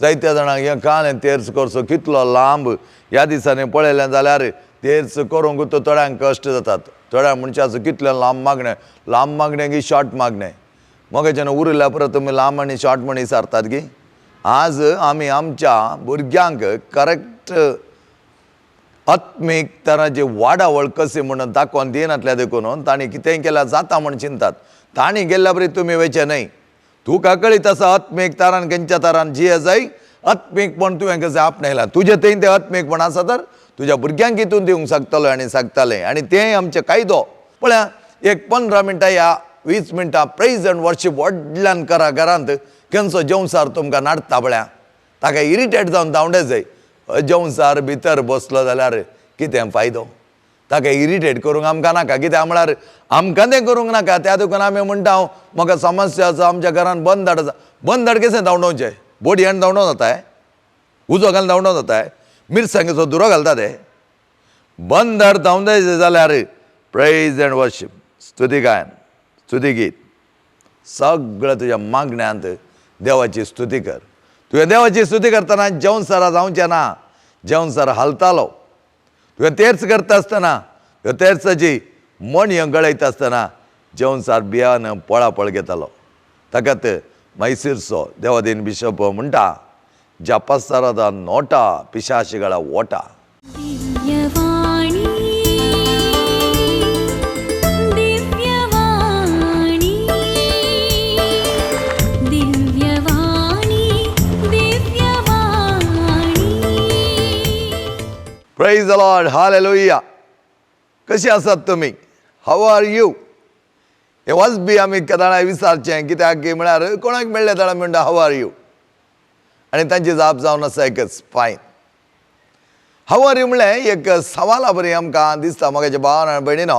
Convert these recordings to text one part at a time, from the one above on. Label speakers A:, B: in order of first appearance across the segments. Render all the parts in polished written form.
A: जायत्या जाणांक हें कळ्ळें तेर्स करचो कितलो लांब. ह्या दिसांनी पळयलें जाल्यार तेर्स करूंक तर थोड्यांक कश्ट जातात. थोड्यांक मनशाचो कितलें लांब मागणें, लांब मागणें की शॉर्ट मागणें, मगाच्यान उरिल्ल्या परत तुमी लांब आनी शॉर्ट म्हण विचारतात की आज आमी आमच्या भुरग्यांक करेक्ट आत्मीक तरांची वाडावळ कशी म्हणून दाखोवन दिनातल्या देखून तांणी कितेंय केल्यार जाता म्हूण चिंतात. तांणी गेल्ल्या बरी तुमी वयचें न्हय. तुका कळीत आसा आत्मीक तारान खंयच्या तारान जिये जाय, आत्मीकपण तुवें कशें आपणायलां, तुजें थंय तें आत्मीकपण आसा तर तुज्या भुरग्यांक हितून दिवंक शकतलो आनी सांगतालें. आनी तें आमचें कायदो पळया, एक 15 मिनटां या 20 मिनटां प्रेज एंड वर्शीप व्हडल्यान करा घरांत. खंयचो जेवसार तुमकां नाडटा पळया, ताका इरिटेट जावन धांवडे जाय. जेवसार भितर बसलो जाल्यार कितें फायदो? ताका इरिटेट करूंक आमकां नाका. कित्याक म्हळ्यार आमकां तें करूंक नाका. त्या देखून आमी म्हणटा हांव म्हाका समस्या आसा, आमच्या घरान बंद धाड आसा. बंद धाड कशें धांवडोवचें? बोडयान धांवडोवं जाताय, उजो घालून धांवडोवं जाताय, मिरसांगेचो दुरो घालता ते. बंद धाड धांवडायचें जाल्यार प्रेज एंड वर्शीप, स्तुती गायन, स्तुती गीत, सगळें तुज्या मागण्यांत देवाची स्तुती कर. तुवें देवाची स्तुती करतना जेवणसारा जावचें ना, जेवणसार हालतालो. तुवें तेर्स करता आसतना, तेर्साची मणयो गळयता आसतना जेवणसार बियान पळापळ घेतालो. ताकात मैसूरचो देवादीन बिशप म्हणटा, ज्या पसारादा नोटा पिशाशिगळा ओटा.
B: दिव्यवाणी दिव्यवाणी दिव्यवाणी दिव्यवाणी.
A: प्रेज the Lord, hallelujah. कशी आसात तुमी? How are you? हें वाजबी आमी केदाळाय विचारचें, कित्याक की म्हळ्यार कोणाक मेळ्ळें जाल्यार म्हणटा how are you, आनी तांची जाप जावन आसा एकच, फायन. How are you म्हणलें एक सवाला बरी आमकां दिसता म्हाका भावान आनी भयणीनो,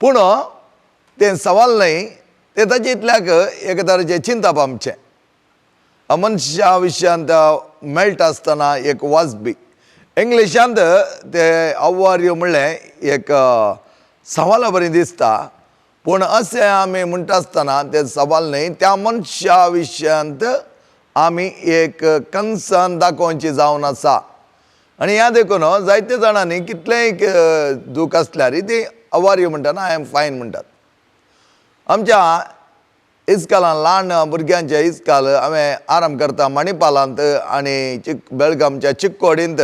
A: पूण तें सवाल न्हय, तें ताचे इतल्याक एक तरेचें चिंतप आमचें मनशा विशयांत मेळटा आसतना एक वाजबी. इंग्लिशांत ते how are you म्हणलें एक सवाला बरी दिसता, पूण अशें आमी म्हणटा आसतना तें सवाल न्हय, त्या मनशा विशयांत आमी एक कन्सर्न दाखोवची जावन आसा. आनी ह्या देखून जायते जाणांनी कितलेंय दूख आसल्यार ती how are you म्हणटा ना, I am fine म्हणटात. आमच्या इस्कालान ल्हान भुरग्यांच्या इस्काल हांवें आराम करता मणिपालांत आनी बेळगांवच्या चिक्कोडींत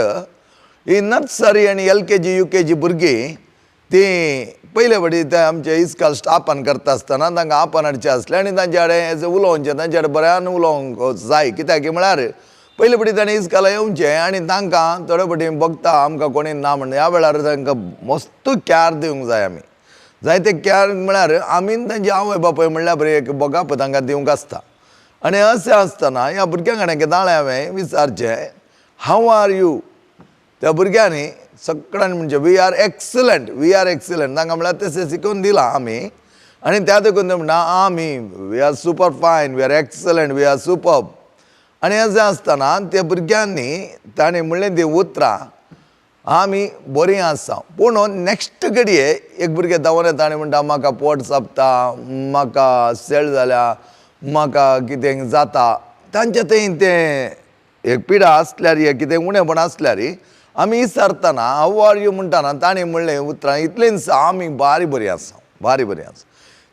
A: ही नर्सरी आनी L K G U K G भुरगीं तीं पयले फावटी ते आमचे इस्काल स्टाफान करता आसतना तांकां आपण हाडचें आसलें आनी तांचे कडेन उलोवचें, तांचे कडेन बऱ्यान उलोवंक जाय. कित्याक म्हळ्यार पयले फावटी ताणें इस्काला येवचें आनी तांकां थोडे फावटी बगता आमकां कोणी ना म्हण, ह्या वेळार तांकां मस्त कॅर दिवंक जाय. आमी जायते कॅर म्हळ्यार आमी तांची आवय बापूय म्हणल्यार बरी एक बगाप तांकां दिवंक आसता. आनी अशें आसतना ह्या भुरग्यां कडेन केदाळें हांवें विचारचें how are you, त्या भुरग्यांनी सगळ्यांनी म्हणजे we are excellent, we are excellent. तांकां म्हळ्यार तशें शिकोवन दिलां आमी आनी त्या देखून ते म्हणटा आमी we are super fine, we are excellent, we are superb. आनी अशें आसतना त्या भुरग्यांनी ताणें म्हणलें तीं उतरां आमी बरीं आसा. पूण नॅक्स्ट घडये एक भुरगें धांवन येता आनी म्हणटा म्हाका पोट चाबता, म्हाका सेळ जाल्या, म्हाका कितें जाता. तांचे थंय तें एक पिडा आसल्यार कितें उणेपण आसल्यार आमी विचारतना how are you म्हणटाना ताणें म्हणलें उतरां इतलेंच आमी बारी बरीं आसा, बारी बरीं आसा.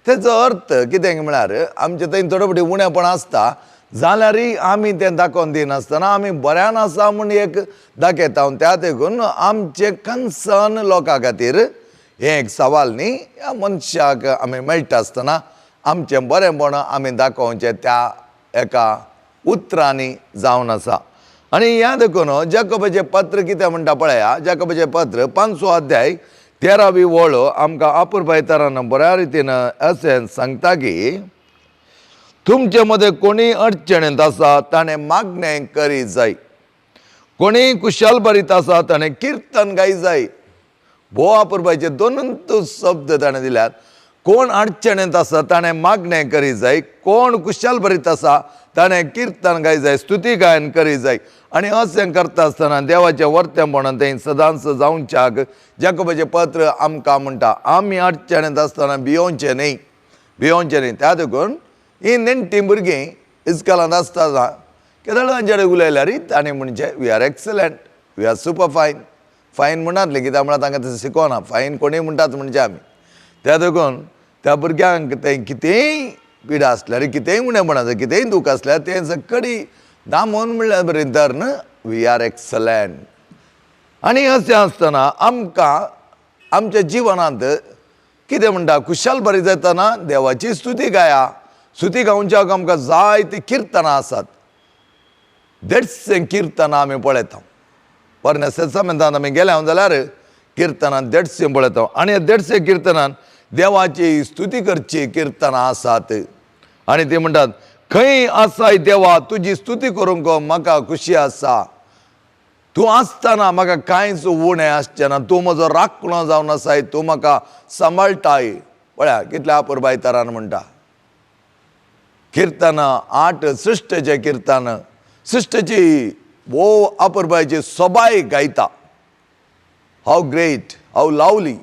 A: तेचो अर्थ कितें म्हळ्यार आमचे थंय थोडे फावटी उणेपण आसता जाल्यारय आमी तें दाखोवन दिनासतना आमी बऱ्यान आसा म्हूण एक दाखयता. त्या देखून आमचें कन्सर्न लोकां खातीर हें एक सवाल न्ही, ह्या मनशाक आमी मेळटा आसतना आमचें बरेंपण आमी दाखोवचें त्या एका उतरांनी जावन आसा. आनी ह्या देखून जाकोबाचें पत्र कितें म्हणटा पळया, जाकोबाचें पत्र 5 अध्याय 13वी वळ आमकां अपुरबाय तरान बऱ्या रितीन अशें सांगता की तुमचे मदें कोणीय अडचणींत आसा ताणें मागणें करी जाय, कोणीय कुशल बरीत आसा ताणें किर्तन गाय जाय. भोव अपुरबायचे दोनूच शब्द ताणें दिल्यात. कोण अडचणींत आसा ताणें मागणें करी जाय, कोण कुशल बरीत आसा ताणें किर्तन गाय जाय, स्तुती गायन करी जाय. आनी अशें करता आसतना देवाचें वर्तेंपण तें सदांच जावच्याक जाकोबाचें पत्र आमकां म्हणटा आमी अडचणींत आसतना भियोवचें न्हय, भियोवचें न्हय. त्या देखून ही नेणटीं भुरगीं इस्कॉलांत आसता केदळ तांचे कडेन उलयल्यार ताणें म्हणचें we are excellent, we are super fine. Fine म्हणनातलें कित्याक म्हळ्यार तांकां तशें शिकोना. फायन कोणूय म्हणटात म्हणचे आमी. त्या देखून त्या भुरग्यांक तें कितेंय पिडा आसल्यार, कितेंय उणेपण आसल्यार, कितेंय दूख आसल्यार तें सकडी दामोन म्हणल्यार बरें तर न्हू we are excellent. आनी अशें आसतना आमकां आमच्या जिवनांत कितें म्हणटा खुशाल बरी जातना देवाची स्तुती गाया. स्तुती गावच्याक आमकां जायतीं किर्तनां आसात. देडशें किर्तनां आमी पळयता. पोरण्या सेसामेंतान आमी गेले हांव जाल्यार किर्तनां 150 पळयता. आनी ह्या 150 किर्तनान देवाची स्तुती करची किर्तनां आसात. आनी ती म्हणटात खंय आसाय देवा तुजी स्तुती करूंक म्हाका खुशी आसा. तूं आसतना म्हाका कांयच उणें आसचें ना. तूं म्हजो राखणो जावन आसाय, तूं म्हाका सांबाळटाय. पळया कितल्या अपुरबाय तरान म्हणटा. किर्तनां 8 सृश्टेचें किर्तन, सृश्टेची भोव अपुरबायची सोबाय गायता. हाव ग्रेट, हाव लावली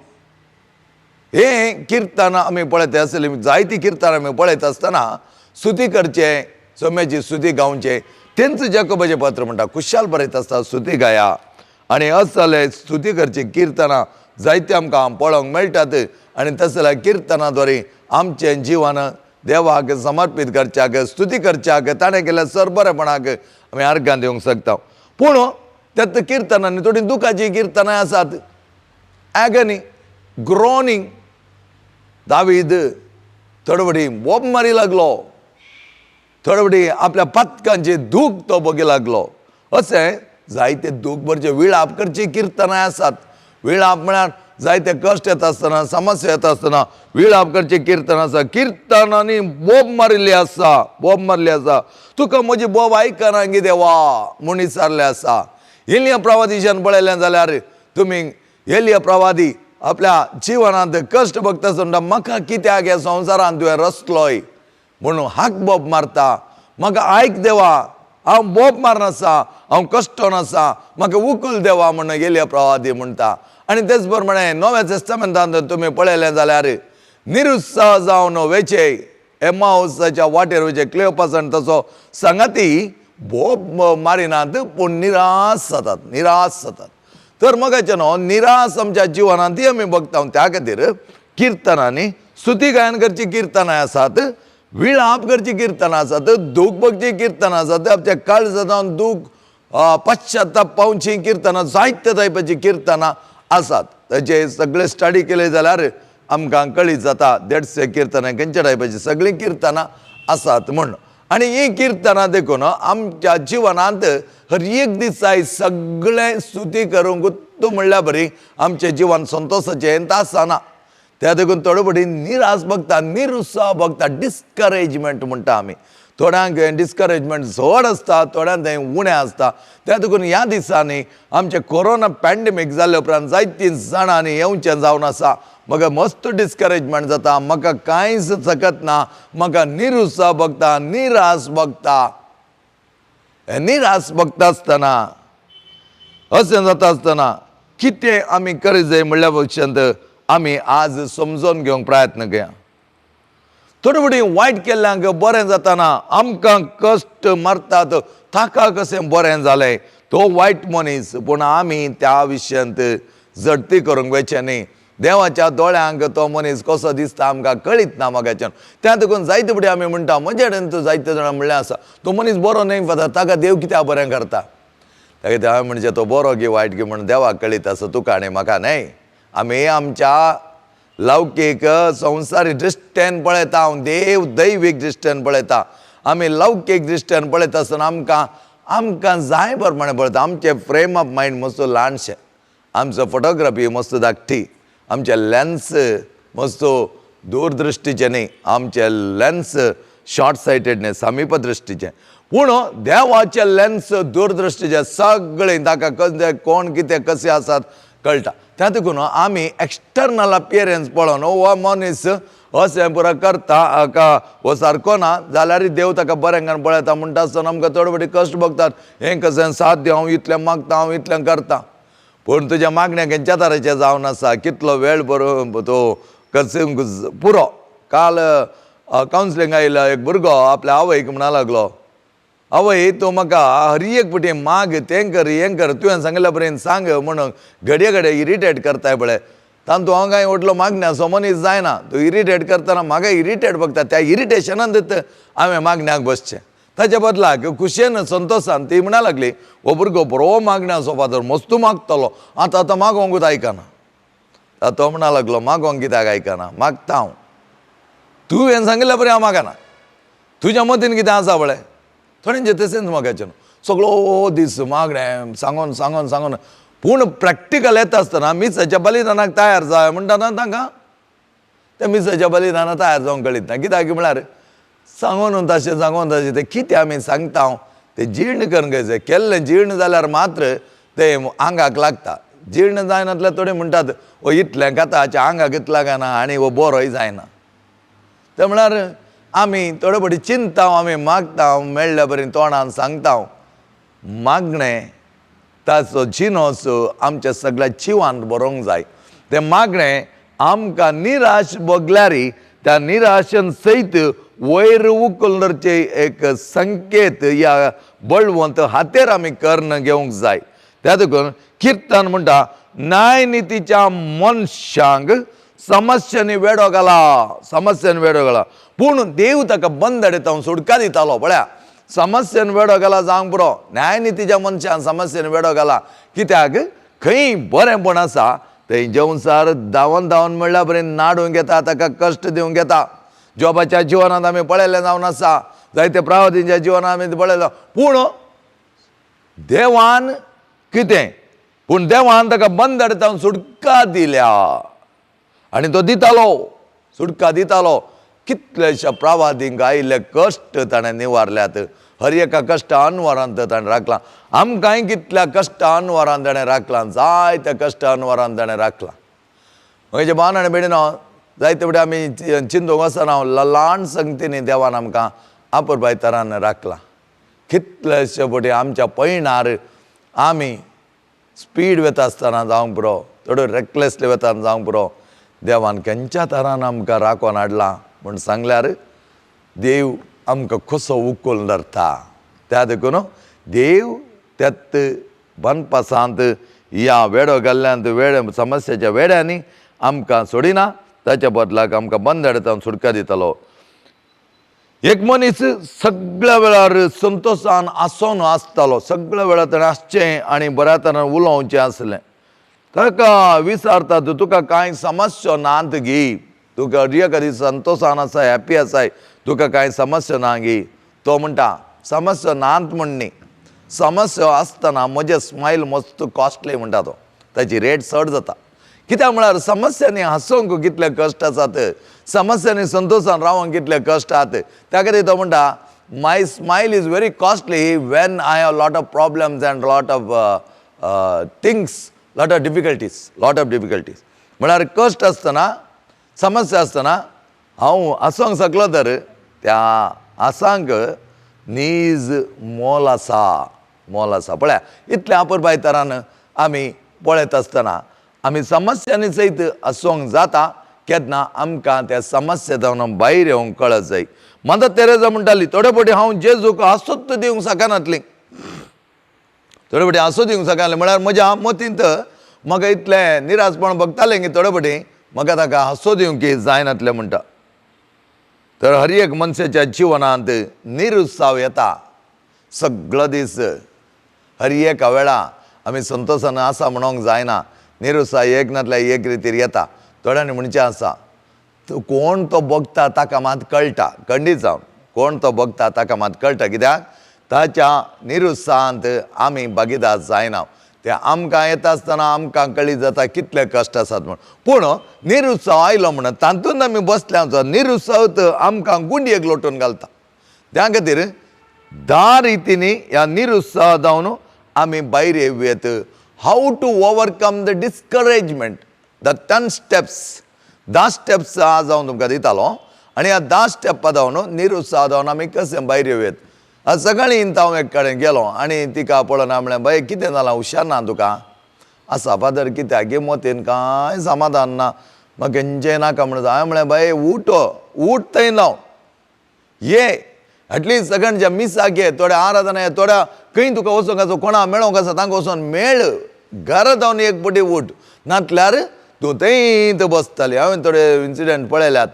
A: हें किर्तन आमी पळयता आसलें. जायतीं किर्तनां आमी पळयता आसतना स्तुती करचें, सोम्याची स्तुती गावचें. तेंच जाकोबाचें पत्र म्हणटा खुशाल बरयता आसता स्तुती गाया. आनी असले स्तुती करची किर्तनां जायतीं आमकां पळोवंक मेळटात. आनी तसल्या किर्तनां द्वारे आमचें जिवन देवाक समर्पीत करच्याक, स्तुती करच्याक, ताणें केल्ल्या सरबरेपणाक आमी अर्गां दिवंक शकता. पूण त्यात किर्तनांनी थोडीं दुखाचीं किर्तनां आसात. एगनी, ग्रोनींग. दावीद थोडे बोब मारी लागलो, थोडे आपल्या पातकांचे दूख तो बगी लागलो. अशें जायते दूख भरचे विळाप करची किर्तनां आसात. विळाप म्हळ्यार जायते कश्ट येता आसतना, समस्या येता आसतना विळाप करची किर्तन आसा. किर्तनांनी बोब मारिल्ली आसा, बोब मारिल्ली आसा. तुका म्हजी बोब आयकना गी देवा म्हूण विचारलें आसा. एलिया प्रवादीच्यान पळयलें जाल्यार तुमी एलिया प्रवादी आपल्या जिवनांत कश्ट भोगता आसतना म्हाका कित्याक ह्या संवसारांत तुवें रचलोय म्हणून हाक बोब मारता. म्हाका आयक देवा, हांव बोब मारनासा, हांव कश्टोन आसा, म्हाका उकल देवा म्हणून एलिया प्रवादी म्हणटा. आनी तेच प्रमाणे नव्या टेस्टामेंटांत तुमी पळयलें जाल्यार निरुत्साह जावन वेचे एमावसाच्या वाटेर वयचे क्लियोपास आनी तसो सांगाती बोब मारिनात पूण निराश जातात, निराश जातात. तर मगाचें न्हू निराश आमच्या जिवनांत ती आमी बघता. त्या खातीर किर्तनांनी स्तुती गायन करची किर्तनां आसात, विळाप करची किर्तनां आसात, दूख बघची किर्तनां आसात, आमच्या काळजांत दूख पश्चाताप पावची किर्तनां, जायते टायपाची किर्तनां आसात. ताचे सगळे स्टडी केले जाल्यार आमकां कळीत जाता 150 किर्तनां खंयच्या टायपाची सगळीं किर्तनां आसात म्हूण. आनी हीं किर्तनां देखून आमच्या जिवनांत हर एक दिसाय सगळें स्तुती करूंक तूं म्हणल्यार बरी आमचें जिवन संतोशाचें आसना. त्या देखून थोडे फावटी निराश बघता, निरुत्साह बघता, डिस्करेजमेंट म्हणटा आमी. थोड्यांक डिस्करेजमेंट चड आसता, थोड्यांक तें उणें आसता. त्या देखून ह्या दिसांनी आमचें कोरोना पॅन्डेमीक जाल्ले उपरांत जायतीं जाणांनी येवचें जावन आसा. म्हाका मस्त डिस्करेजमेंट जाता, म्हाका कांयच सकत ना, म्हाका निरुत्साह बघता, निराश बघता. निराश बघता आसतना अशें जाता आसतना कितें आमी करीत जाय म्हणल्या पक्षांत आमी आज समजून घेवंक प्रयत्न कया. थोडे फावटी वायट केल्ल्यांक बरें जाताना आमकां कश्ट मारतात, ताका कशें बरें जालें, तो वायट मनीस. पूण आमी त्या विशयांत झडती करूंक वयचें न्ही. देवाच्या दोळ्यांक तो मनीस कसो दिसता आमकां कळीत ना मगाच्यान. त्या देखून जायते फावटी आमी म्हणटा म्हजे कडेन तूं जायते जाणां म्हणलें आसा तो मनीस बरो न्हय फादर, ताका देव कित्याक बरें करता. ताका हांवें म्हणचें तो बरो गी वायट गी म्हण देवाक कळीत आसा, तुका आनी म्हाका न्हय. आमी आमच्या लौकीक संवसारी दृश्टेन पळयता, हांव देव दैवीक दृश्टेन पळयता. आमी लौकीक दृश्टेन पळयता आसतना आमकां आमकां जाय प्रमाणे पळयता. आमचें फ्रेम ऑफ मायंड मस्त ल्हानशें, आमचो फोटोग्राफी मस्त धाकटी, आमचें लेन्स मस्त दूरदृश्टीचें न्ही, आमचें लेन्स शॉर्ट सायटेड न्ही, समीप दृश्टीचें. पूण देवाचें लेन्स दूरदृश्टीचें, सगळें ताका कशें कोण कितें कशें आसात कळटा. त्या देखून आमी एक्सटर्नल अपियरन्स पळोवन हो मनीस अशें पुरो करता हाका हो सारको ना जाल्यार देव ताका बरें करून पळयता म्हणटा आसतना आमकां चड फावटी कश्ट भोगतात. हें कशें साध्य, हांव इतलें मागता, हांव इतलें करता, पूण तुज्या मागण्या खंयच्या तरेचें जावन आसा, कितलो वेळ बरो तो कशें पुरो. काल कावन्सिलिंग आयलो एक भुरगो आपल्या आवयक म्हणा लागलो, आवय तूं म्हाका हर एक पटी माग, तें कर हें कर, तुवें सांगिल्ल्या पर्यंत सांग म्हणून घडये घडये इरिटेट करताय पळय. तातूंत हांव कांय व्हडलो मागण्याचो मनीस जायना. तूं इरिटेट करतना म्हाका इरिटेट बघता, त्या इरिटेशनान हांवें मागण्याक बसचें. ताच्या बदलाक खुशयेन संतोशान ती म्हणा लागली, हो भुरगो बरो मागण्याचो फादर, मस्तू मागतलो, आतां आतां मागोंकूच आयकना. आतां तो म्हणा लागलो, मागोंक कित्याक आयकना, मागता हांव, तुवें सांगिल्ल्या बरें हांव मागना, तुज्या मतीन कितें आसा पळय. थोड्यांचें तशेंच मागाचें न्हू, सगळो दीस मागणें सांगोन सांगोन सांगोन, पूण प्रॅक्टिकल येता आसतना मिसाच्या बलिदानाक तयार जाय म्हणटा ना तांकां, त्या मिसाच्या बलिदानाक तयार जावंक कळीत ना. कित्याक म्हळ्यार सांगून तशें सांगून तशें तें कितें आमी सांगता तें जीर्ण करून घायचें. केल्लें जीर्ण जाल्यार मात्र तें आंगाक लागता. जीर्ण जायनातल्यार थोडे म्हणटात हो इतलें खाता आंगाक इतलें लागना आनी हो बरोय जायना. तें म्हळ्यार आमी थोडे फावटी चिंतता, आमी मागता, मेळ्ळ्या बरें तोंडान सांगता. मागणें ताचो जिनोस आमच्या सगळ्या जिवान बरोवंक जाय. तें मागणें आमकां निराश भोगल्यार त्या निराशेन सयत वयर उखलून धरचें एक संकेत ह्या बळवंत हातेर आमी कर्ण घेवंक जाय. त्या देखून किर्तन म्हणटा, न्यायनितीच्या मनशांक समस्यांनी वेडो घाला, समस्यांनी वेडो घाला, पूण देव ताका बंद हांव सुटका दितालो. पळया, समस्येन वेडो घाला जावंक पुरो, न्यायनितीच्या मनशान समस्येन वेडो घाला. कित्याक खंय बरेंपण आसा थंय जेवसार धांवन धांवन म्हणल्या बरें नाडूंक येता, ताका कश्ट दिवंक येता. जोबाच्या जिवनांत आमी पळयल्लें जावन आसा, जायते प्रावतींच्या जिवनांत आमी पळयलें. पूण देवान कितें, पूण देवान ताका बंद हाडटा सुटका दिल्या आनी तो दितालो, सुटका दितालो. कितलेशा प्रवादींक आयिल्ले कश्ट ताणें निवारल्यात, हर एका कश्ट अनवरांत ताणें राखलां. आमकांय कितल्या कश्ट अनवरान ताणें राखलां, जायत्या कश्ट अनवरान ताणें राखलां. म्हजे भावन आनी भयणीनो, जायते फावटी आमी चिंतूंक वचना, ल्हान संगतींनी देवान आमकां आपुरबाय तरान राखलां. कितलेशे फावटी आमच्या पयणार आमी स्पीड वता आसतना जावंक पुरो, थोड्यो रेकलेसली वतना जावंक पुरो, देवान खंयच्या तरान आमकां राखोन हाडलां म्हूण सांगल्यार देव आमकां कसो उखलून धरता. त्या देखून देव त्यात बनपासांत ह्या वेडो घाल्ल्यांत वेड समस्याच्या वेड्यांनी आमकां सोडिना, ताच्या बदलाक आमकां बंद हाडटा सुटका दितलो. एक मनीस सगळ्या वेळार संतोशान आसोन आसतालो, सगळ्या वेळार ताणें आसचें आनी बऱ्या तरान उलोवचें आसलें. ताका विचारतात, तुका कांय समस्या नात गी, तुका एका संतोशान आसाय, हॅप्पी आसाय, तुका कांय समस्या ना गी? तो म्हणटा, समस्या नात म्हण न्ही, समस्या आसतना म्हजें स्मायल मस्त कॉस्टली म्हणटा तो, ताची रेट चड जाता. कित्याक म्हळ्यार समस्यांनी हांसोवंक कितले कश्ट आसात, समस्यांनी संतोशान रावोंक कितले कश्ट आसात. त्या खातीर तो म्हणटा, my smile is very costly when I have lot of problems and lot of things, lot of difficulties, lot of difficulties. म्हळ्यार कश्ट आसतना, समस्या आसतना हांव हांसोंक शकलो तर त्या हांसांक नीज मोल आसा, मोल आसा. पळया, इतल्या आपुरबाय तरान आमी पळयत आसतना आमी समस्यांनी सयत आसूंक जाता. केन्ना आमकां त्या समस्या जावन भायर येवंक कळत जाय. मदर तेरेजा म्हणटाली, थोडे फावटी हांव जेजूक हांसोत दिवंक शकनातली, थोडे फावटी हांसो दिवंक शकनासलें. म्हळ्यार म्हज्या मतींत म्हाका इतलें निराशपण भोगतालें की थोडे फावटी म्हाका ताका हांसो दिवंक जायनातलें म्हणटा. तर हर एक मनशाच्या जिवनांत निरुत्साव येता सगळो दीस, हर एका वेळा आमी संतोशान आसा म्हणोंक जायना. निरुत्साह एक नातल्यार एक रितीर येता. थोड्यांनी म्हणचें आसा, कोण तो बघता ताका मात कळटा, खंडीत जावन कोण तो बघता ताका मात कळटा. कित्याक ताच्या निरुत्साहांत आमी भागीदार जायना. ते आमकां येता आसतना आमकां कळीत जाता कितले कश्ट आसात म्हूण. पूण निरुत्साह आयलो म्हणून तातूंत आमी बसल्या, निरुत्साह आमकां गुंडयेक लोटून घालता. त्या खातीर 10 रितींनी ह्या निरुत्साह जावन आमी भायर येवयेत. How to overcome the discouragement, the 10 steps, 10 steps आज हांव तुमकां दितालो आनी ह्या 10 स्टेपां जावन निरुत्साह जावन आमी कशें भायर येवयेत. आज सकाळीं हांव एक कडेन गेलो आनी तिका पळोवन हांवें म्हणलें, बाय कितें जालां, हुशार ना तुका? आसा फादर, कित्याक गे मतीन कांय समाधान ना, म्हाका खंयचें नाका म्हणून. हांवें म्हणलें, बाय उठ, उठ थंय लाव, ये एटलिस्ट सगळ्यांच्या मिसाक ये, थोड्या आराधना ये, थोड्या खंय तुका वचोंक आसा, कोणा मेळोंक आसा तांकां वचोन मेळ. घरा जावन एक पटी उठ, नातल्यार तूं थंयच बसताली. हांवें थोडे इन्सिडंट पळयल्यात,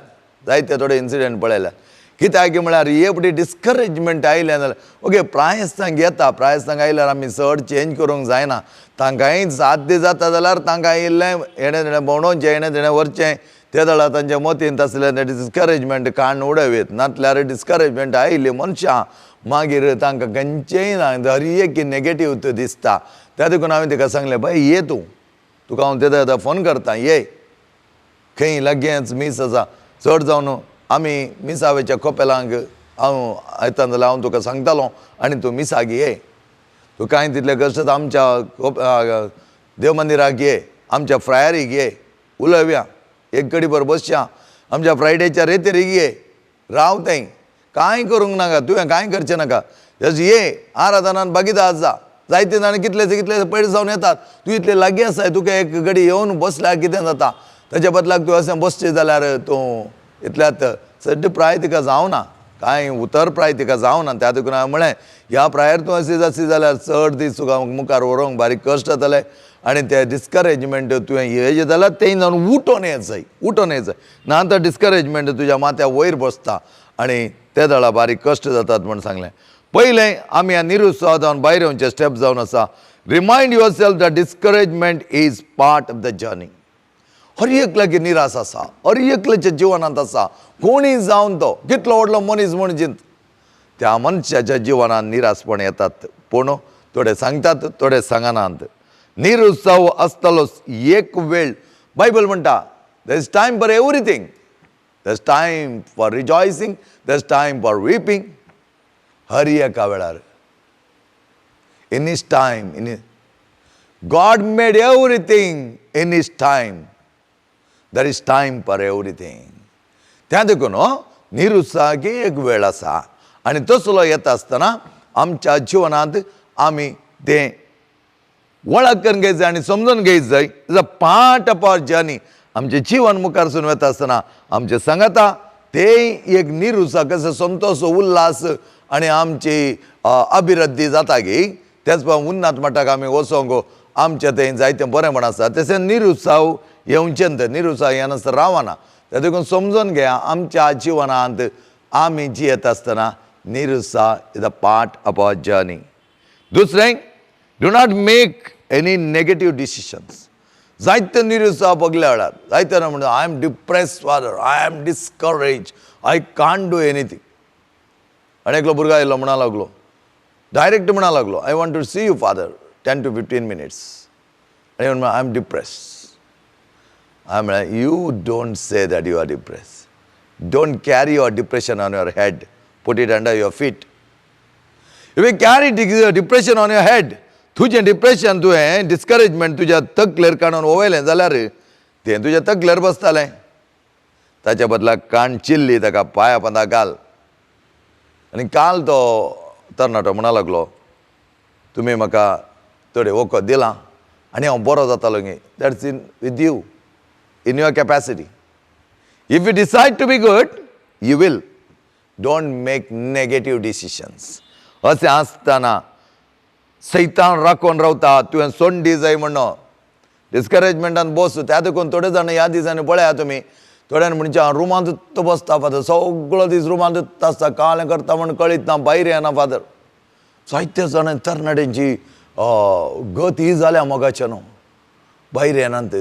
A: जायते थोडे इन्सिडंट पळयल्यात. कित्याक म्हळ्यार हे पटी डिस्करेजमेंट आयलें जाल्यार ओके प्रायस्तांक येता. प्रायस्तांक आयल्यार आमी चड चेंज करूंक जायना. तांकांय साध्य जाता जाल्यार तांकां इल्लें हेणें तेणें भोंवडोवचें, हेणें तेणें व्हरचें. ते जाल्यार तांच्या मतींत आसलें तें डिस्करेजमेंट काडून उडयत. नातल्यार डिस्करेजमेंट आयली मनशां मागीर तांकां खंयचेंय ना, हर एक नेगेटीव दिसता. त्या देखून हांवें तिका सांगलें, बाय ये तूं, तुका हांव तेदा येता फोन करता, ये. खंय लागींच मीस आसा, चड जावन आमी मिसावेच्या कोपेलांक हांव येता जाल्यार हांव तुका सांगतालो आनी तूं मिसाक ये. तूं कांय तितलें कश्ट आमच्या देव मंदिराक ये, आमच्या फ्रायरीक ये, उलोवया, एक कडी भर बसया, आमच्या फ्रायडेच्या रेतेरीक ये, राव थंय, कांय करूंक नाका, तुवें कांय करचें नाका, जस्ट ये आराधनान बागीता आसा. जायते जाण कितले कितले पयस जावन येतात, तूं इतले लागीं आसाय, तुका एक घडी येवन बसल्यार कितें जाता? ताच्या बदलाक तूं अशें बसचें जाल्यार तूं इतल्यात सड्ड प्राय तिका जावना, कांय उतर प्राय तिका जावना. त्या देखून हांवें म्हळें, ह्या प्रायर तूं अशें जाशी जाल्यार चड दीस तुका मुखार व्हरूंक बारीक कश्ट जातले आनी ते डिस्करेजमेंट तुवें येयलें जाल्यार तें जावन उठोन येत जाय, उठोन येत जाय. ना तर डिस्करेजमेंट तुज्या माथ्या वयर बसता आनी ते जाल्यार बारीक कश्ट जातात म्हूण सांगलें. पयलें आमी ह्या निरुत्साह जावन भायर येवचे स्टेप जावन आसा, remind yourself the discouragement is part of the journey. हर एकल्याक निराश आसा, हर एकल्याच्या जिवनांत आसा. कोणीय जावन तो कितलो व्हडलो मनीस म्हूण चिंत, त्या मनशाच्या जिवनांत निराशपण येतात. पूण थोडे सांगतात, थोडे सांगनात. निरुत्साह आसतलो एक वेळ. बायबल म्हणटा, there is time for everything. There is time for rejoicing, there is time for weeping. हर एका वेळार in his time, in God made everything in his time. There is time for everything. त्या देखून निरुत्साहाकी एक वेळ आसा आनी तसलो येता आसतना आमच्या जिवनांत आमी तें वळख करून घेयत जाय आनी समजून घेयत जाय, is a part of our journey. आमचें जिवन मुखार सून वता आसतना आमचें सांगाता तें एक निरुत्साह कसो संतोश, उल्हास आनी आमची अभिवृद्धी जाता गी, तेच प्रमाण उन्नात मठाक आमी वचोंक आमचें थंय जायतें बरेंपण आसा. तशें निरुत्साह येवचें तर निरुत्साह येनासतना रावना. ते देखून समजून घेया, आमच्या जिवनांत आमी जियेत आसतना निरुत्साह is a part of our journey. दुसरें, do not make any negative decisions. जायते निरुत्साह बगल्या वेळार जायते जाण म्हणटा, I am depress father, I am discourage, I can't do anything. आनी एकलो भुरगो आयलो, म्हणा लागलो, डायरेक्ट म्हणा लागलो, I want to see you, father, 10 to 15 minutes. आनी म्हणटा, I am depress. हांवें म्हळें, you don't say that you are depress. Don't carry your depression on your head, put it under your feet. If you carry depression on your head, तुजें depression, तुवें discouragement तुज्या तकलेर काडून ओवयलें जाल्यार तें तुज्या तकलेर बसतालें. ताच्या बदलाक काण चिल्ली ताका पांया पोंदा घाल. आनी काल तो तरणाटो म्हणा लागलो, तुमी म्हाका थोडें वखद दिलां आनी हांव बरो जातालो गे. That's in with you, in your capacity. If you decide to be good, you will. Don't make negative decisions. अशें आसतना सैतान राखून रावता, तुवें सोंडी जाय म्हणून डिस्करेजमेंटान बस. त्या देखून थोडे जाण ह्या दिसांनी पळया तुमी, थोड्यांनी म्हणचे, हांव रुमांतूच बसता फादर, सगळो दीस रुमांतूच आसता, कालें करता म्हण कळीत ना, भायर येना फादर. जायते जाण तरणाट्यांची गत ही जाल्या मोगाच्या न्हू, भायर येनात.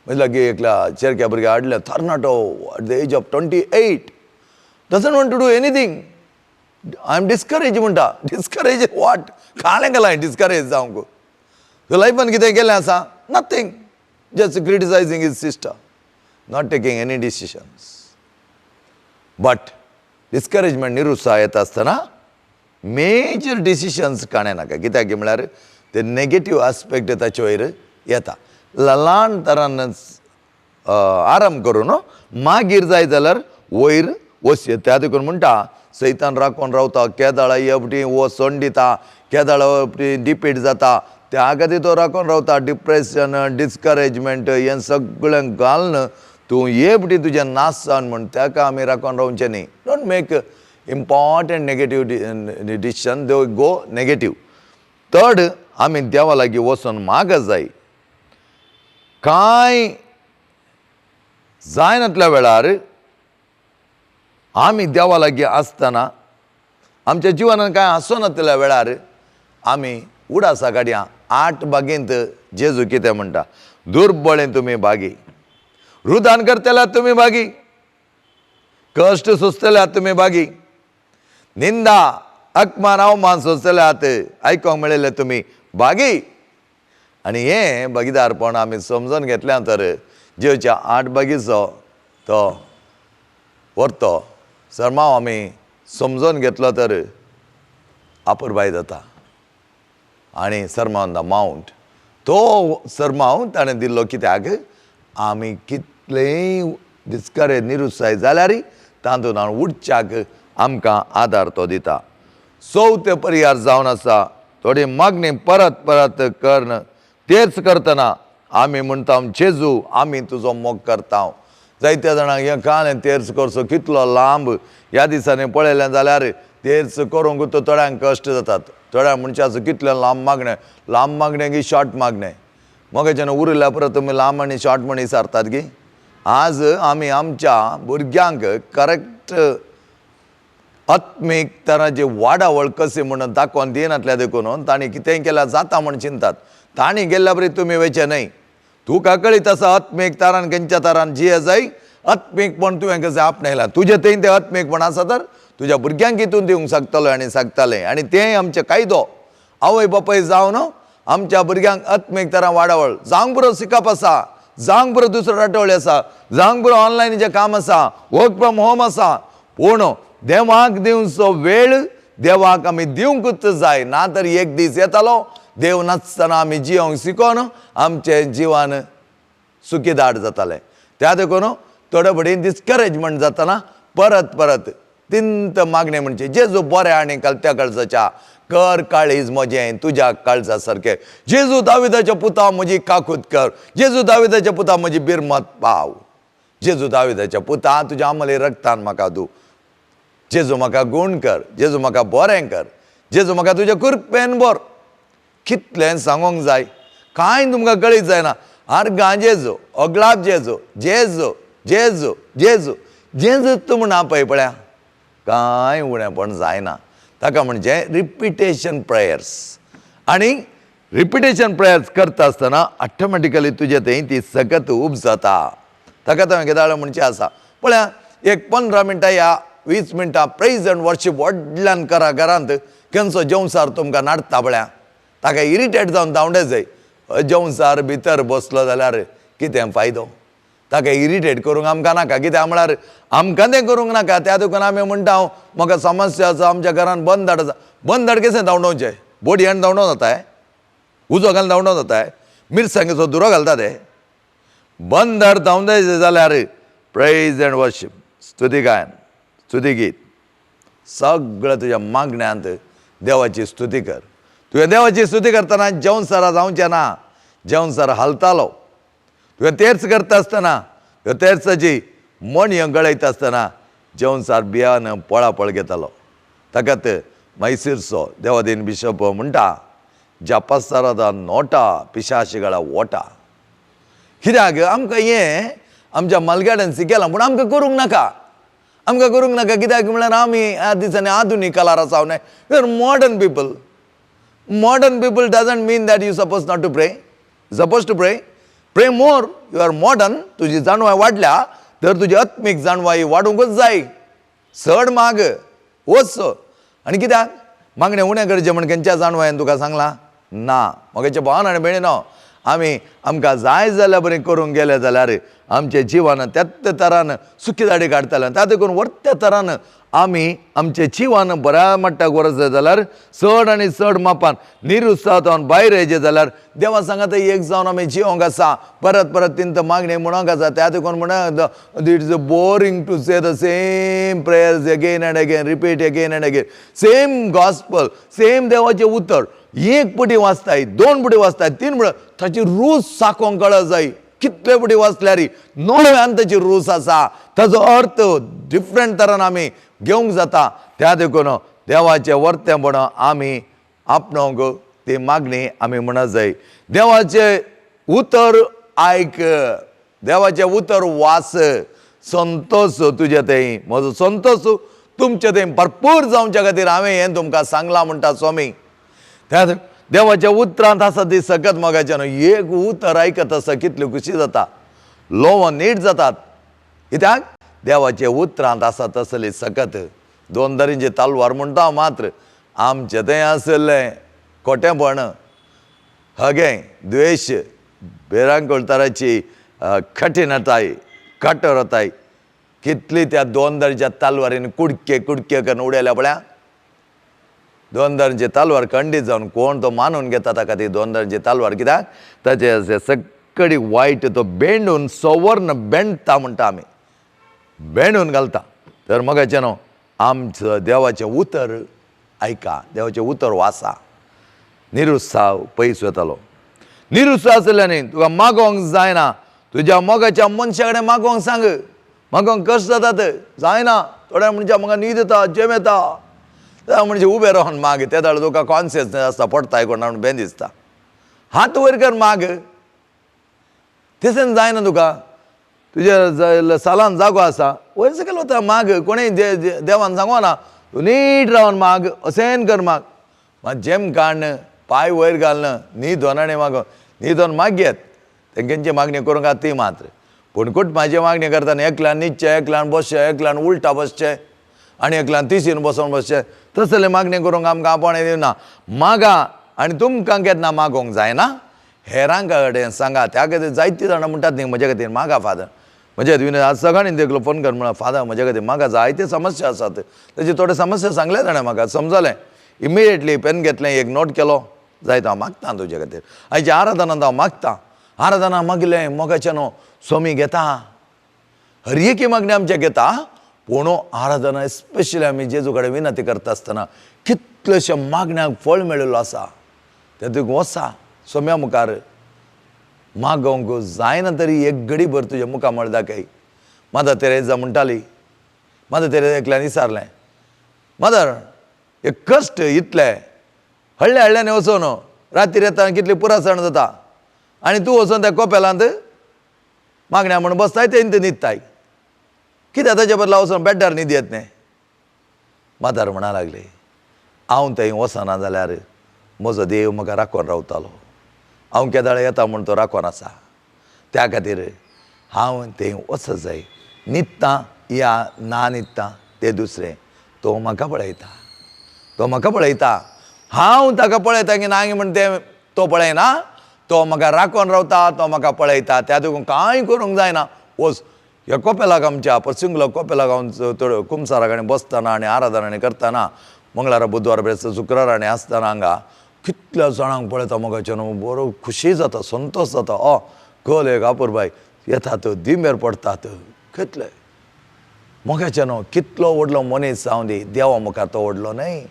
A: म्हणजे लागीं एकल्या चेरक्या भुरग्या हाडल्या, तरणाटो, at the age of 28, doesn't want to do anything. I am discourage म्हणटा. Discourage what? कालें केलां डिस्करेज जावंक? तुज्या लायफान कितें केलें आसा? Nothing. Just criticizing his sister, not taking any decisions. But discouragement, निरुत्साह येता आसतना मेजर डिसिशन्स काडे नाका. कित्याक म्हळ्यार ते नेगेटीव आस्पेक्ट ताचे वयर येता. ल्हान तरान आराम करून मागीर जाय जाल्यार वयर वचचें. त्या देखून म्हणटा, सैतान राखून रावता. केदाळा एकटी वो सोंड दिता, केदाळा डिपीट जाता, त्या खातीर तो राखून रावता. डिप्रेशन, डिस्करेजमेंट हें सगळें घालून तूं एकटी तुजें नाश जावन म्हण ताका आमी राखून रावचें न्ही. Don't make Important negative decision they go negative. Third, आमी देवा लागीं वचून माग जाय. कांय जायनातल्या वेळार आमी देवा लागीं आसतना आमच्या जिवनान कांय आसनातल्या वेळार आमी उडासा काडया. 8 बागेंत जेजू कितें म्हणटा, दुर्बळें तुमी भागी, रुदान करतल्यात तुमी भागी, कश्ट सोंसतल्यात तुमी भागी, निंदा अपमान अवमान सोंसतल्यात आयकोंक मेळिल्ले तुमी भागी. आनी हें भागीदारपण आमी समजून घेतल्या तर जेवच्या 8 बागीचो तो व्हरतो सरमाव आमी समजून घेतलो तर अपुरबाय जाता. आनी सरमाव ऑन the mount तो सरमाव ताणें दिल्लो कित्याक, आमी कितलेय डिस्करेज निरुत्साही जाल्यार तातूंत उठच्याक आमकां आदार तो दिता. चवथे पर्यार जावन आसा थोडी मागणी परत परत कर्ण तेच करतना आमी म्हणटा जेजू आमी तुजो मोग करता. जायत्या जाणांक हें कालें तेर्स करचो कितलो लांब ह्या दिसांनी पळयलें जाल्यार तेर्स करूंक तो थोड्यांक कश्ट जातात. थोड्यांक मनशाचो कितलें लांब मागणें, लांब मागणें की शॉर्ट मागणें, मगेच्यान उरिल्ल्या परत तुमी लांब आनी शॉर्ट म्हण विचारतात की. आज आमी आमच्या भुरग्यांक करेक्ट आत्मीक तरांची वाडावळ कशी म्हणून दाखोवन दिनातल्या देखून तांणी कितेंय केल्यार जाता म्हण चिंतात. तांणी गेल्ल्या बरी तुमी वयचें न्हय. तुका कळीत आसा आत्मीक तारान खंयच्या तारान जिये जाय, आत्मीकपण तुवें कशें आपणायलां, तुजें थंय तें आत्मीकपण आसा तर तुज्या भुरग्यांक हितून दिवंक शकतलो आनी सांगतालें. आनी तें आमचें कायदो आवय बापाय जावन आमच्या भुरग्यांक आत्मीक तरां वाडावळ जावंक पुरो शिकप आसा, जावंक पुरो दुसरो राटवळी आसा, जावंक पुरो ऑनलायनीचें काम आसा, वर्क फ्रॉम होम आसा, पूण देवाक दिवचो वेळ देवाक आमी दिवंकूच जाय. ना तर एक दीस येतालो देव नासतना आमी जियोंक शिकोन आमचें जिवन सुखीदाट जातालें. त्या देखून थोडे फुडें डिस्करेजमेंट जातना परत परत तिंत मागणें म्हणचे जेजू बरें आनी कलत्या काळजाच्या कर काळीज म्हजें तुज्या काळजा सारकें, जेजू दाविदाच्या पुता म्हजी काकूत कर, जेजू दाविदाच्या पुता म्हजी बिरमत पाव, जेजू दाविदाच्या पुता तुज्या आमले रक्तान म्हाका दू, जेजू म्हाका गूण कर, जेजू म्हाका बरें कर, जेजू म्हाका तुज्या कृपेन बर. कितलें सांगूंक जाय, कांय तुमकां कळीत जायना. आर्गां जेजू, अगलाब जेजू, जेजू जेजू जेजू जेजू तूं म्हण आपय पळया कांय उणेपण जायना. ताका म्हणजे रिपिटेशन प्रेयर्स. आनी रिपिटेशन प्रेयर्स करता आसतना ऑटोमॅटिकली तुजे थंय ती सगत उब जाता. ताका हांवें केदाळ म्हणचें आसा पळया एक 15 मिनटां या 20 मिनटां प्रेज अँड वर्शीप व्हडल्यान करा घरांत, खंयचो जेवसार तुमकां नाडटा पळया ताका इरिटेट जावन धांवडे जाय. जेवसार भितर बसलो जाल्यार कितें फायदो, ताका इरिटेट करूंक आमकां नाका. कित्याक म्हळ्यार आमकां तें करूंक नाका. त्या देखून आमी म्हणटा हांव म्हाका समस्या आसा, आमच्या घरान बंद धाड आसा. बंद धाड कशें धांवडोवचें, बोडयान धांवडोवं जाता, उजो घालून धांवडोवं जाता, मिरसांगेचो दुरो घालता. ते बंद धाड धांवडायचें जाल्यार प्रेज अँड वर्शीप, स्तुती गायन, स्तुती गीत, सगळें तुज्या मागण्यांत देवाची स्तुती कर. तुवें देवाची स्तुती करतना जेवणसारा जावचें ना, जेवणसार हालतालो. तुवें तेर्स करता आसतना तेर्साची मणयो गळयता आसतना जेवणसार बियान पळापळ घेतालो. ताकात मैसूरचो देवादीन बिशप म्हणटा जपासारादा नोटा पिशाशिगळा वोटा. कित्याक आमकां हें आमच्या मालगाड्यान शिकयलां पूण आमकां करूंक नाका, आमकां करूंक नाका. कित्याक म्हळ्यार आमी ह्या दिसांनी आधुनीक कलार आसा न्हय, we are modern people. Modern people doesn't mean that you suppose not to pray, suppose to pray, pray more. You are modern, तुजी जाणवाय वाडल्या तर तुजी आत्मीक जाणवाय वाडूंकच जाय. चड माग वच. आनी कित्याक मागणें उणें करचें म्हण खंयच्या जाणवायेन तुका सांगलां ना. म्हगेच्या भावान आनी भयणीनो आमी आमकां जाय जाल्यार बरें करूंक गेले जाल्यार आमचे जिवन त्याच तरान सुखी दाडी काडटलें. त्या देखून वर्त्या तरान आमी आमचें जिवन बऱ्या मट्टाक व्हरत जाल्यार चड आनी चड मापान निरुत्साहान भायर येयचें जाल्यार देवा सांगात एक जावन आमी जिवंक आसा. परत परत तिंत मागणी म्हणूंक आसा. त्या देखून म्हणा it is boring to say the same prayers again and again, repeat again and again, same gospel, same देवाचें उतर. एक पटी वाचताय, 2 पटी वाचताय, 3 पटी, ताची रूच साकोंक कळ जाय. कितले पटी वाचल्यार नव्यान ताची रूच आसा, ताजो अर्थ डिफरंट तरान आमी घेवंक जाता. त्या देखून देवाचें वर्तेंपण आमी आपणोवंक ती मागणी आमी म्हणत जाय. देवाचें उतर आयक, देवाचें उतर वास, संतोश तुजे थंय, म्हजो संतोश तुमचे थंय भरपूर जावच्या खातीर हांवें हें तुमकां सांगलां म्हणटा स्वामी. त्या देवाच्या उतरांत आसा ती सकत मोगाच्यान एक उतर आयकत आसा कितली खुशी जाता, लोव नीट जातात. कित्याक देवाच्या उतरांत आसा तसली सकत. दोन तरेंची तलवार म्हणटा मात्र आमचें थंय आशिल्लें खोटेंपण, हगें, द्वेश, भिरांकूळ तराची कठीणताय, कठोरताय कितली त्या दोन तरेच्या तलवारीन कुडके कुडके करून उडयल्या पळया. दोन तरांची तलवार खंडीत जावन कोण तो मानून घेता ताका ती दोन तरांची तलवार. कित्याक ताचे अशें सगळी वायट तो बेंडून सवर्ण बेंडता म्हणटा आमी, बेंडून घालता. तर मगाचें न्हू आमचो देवाचें उतर आयका, देवाचें उतर वाचा, निरुत्साह पयस वतालो. निरुत्साह आसल्यानी तुका मागोवंक जायना, तुज्या मोगाच्या मनशा कडेन मागोवंक सांग, मागोवंक कश्ट जातात, जायना. थोड्या मनशां म्हाका न्हीद येता, जेम येता, त्या म्हणजे उबें रावन माग, ते दाळ तुका कॉन्सियसनेस आसता, पडटा कोणा म्हूण बेन दिसता. हात वयर कर माग, तशें जायना तुका, तुज्या सालान जागो आसा वयर सकयल वता माग, कोणेय देवान सांगोना तूं नीट रावन माग, अशें कर माग. मात जेम काडन पांय वयर घालना न्हीदोन आनी मागो, न्हीदोन मागयेत तेंची मागणी करूंक ती मात्र. पूण कुटुंबाची मागणी करतना एकल्यान न्हिदचें, एकल्यान बसचें, एकल्यान उल्टा बसचें आनी एकल्यान तिशीन बसोन बसचें, तसले मागणी करूंक आमकां आपोवणें दिवना. मागा आनी तुमकां केन्ना मागोवंक जायना हेरां कडेन सांगा. त्या खातीर जायतीं जाणां म्हणटात न्ही म्हज्या खातीर मागा फादर, म्हज्या खातीर आज सकाळीं देखलो फोन कर म्हणल्यार फादर म्हज्या खातीर मागा, जायते समस्या आसात, ताची थोड्यो समस्या सांगल्या जाणें म्हाका समजलें, इमिडिएटली पेन घेतलें, एक नोट केलो, जायत हांव मागता तुजे खातीर. आयच्या आराधनांत हांव मागता, आराधना मागलें मोगाचें न्हू स्वामी घेता, हर एकी मागणी आमच्या घेता. पूण आराधना स्पेशली आमी जेजू कडेन विनंती करता आसतना कितलेशे मागण्यांक फळ मेळिल्लो आसा. तें तुका वचा सोम्या मुखार मागोवंक जायना तरी एक घडी भर तुज्या मुखार म्हळ दाखय. मदर तेरेजा म्हणटाली, मदर तेरेजा एकल्यान विचारलें, मदर एक कश्ट इतले हळ्ळे हळ्ळ्यानी वचून रातीर येता कितली पुरासण जाता आनी तूं वचून त्या कोपेलांत मागण्या म्हूण बसताय ते न्हिदताय, कित्याक ताच्या बदला वचून बेड्डार न्हीद येत न्ही. मदर म्हणा लागली, हांव थंय वचना जाल्यार म्हजो देव म्हाका राखून रावतालो, हांव केदाळ येता म्हूण तो राखून आसा, त्या खातीर हांव थंय वचत जाय. न्हिदता या ना न्हिदता तें दुसरें, तो म्हाका पळयता, तो म्हाका पळयता, हांव ताका पळयता की ना म्हण तें तो पळयना, तो म्हाका राखून रावता, तो म्हाका पळयता. त्या देखून कांय करूंक जायना. वच ह्या कोपेलाक आमच्या पर्सिंगलो कोपेलाक हांव थोड्यो कुमसारा कडेन बसतना आनी आराधना करतना मंगळारा बुधवार बेस्त शुक्रारा आनी आसतना हांगा कितल्या जाणांक पळयता मोगाचें न्हू बरो खुशी जाता, संतोश जाता. ओ कल एक आपुरबाय येतात, दिमेर पडटात, कितले मोगाचें न्हू कितलो व्हडलो मनीस जावं दी, देवा मुखार तो व्हडलो न्हय,